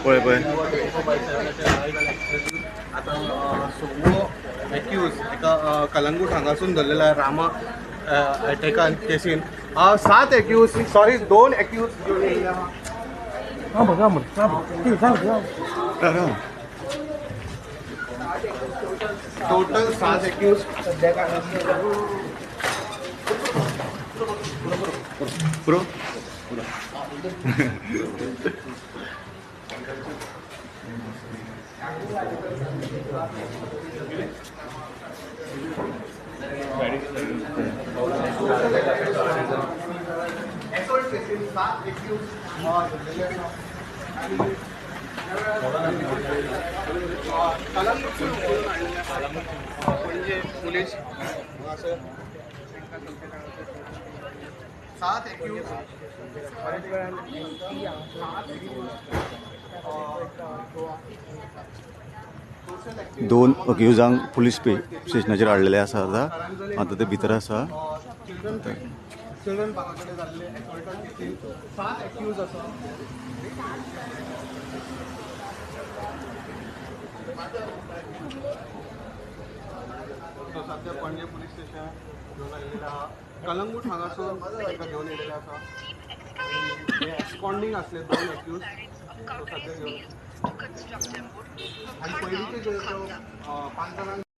पळय पळय आतां सगळो एक्यूज एका कलंगूट हांगासून धरलेला रामा एटॅकान केसीन. 7 एक्यूज, सॉरी 2 एक्यूज घेवन येयल्ले आहा. Total 7 accused. पुरो. एसॉल्ट केसीन 7 एक्यूज धरलेले आसा. आनी कलंगूटसून उखलून हाडलेले आसा पणजे पुलीस हांगासर. 7 एक्यूज. 2 अक्युजांक पुलीस स्टेशनाचेर हाडलेले आसा. आतां आतां ते भितर आसा. चिल्ड्रन पार्का कडेन जाल्ले एसॉल्टा केसीन 7 एक्यूज आसा. सो सद्या पणजे पुलीस स्टेशन घेवन आयिल्लें आहा. कलंगूट हांगासर तांकां घेवन येयलेले आसा. हे एब्सकॉन्डींग आसले 2 एक्यूज. सो सद्या घेवन आनी पयलींचे जे 5 जाणांक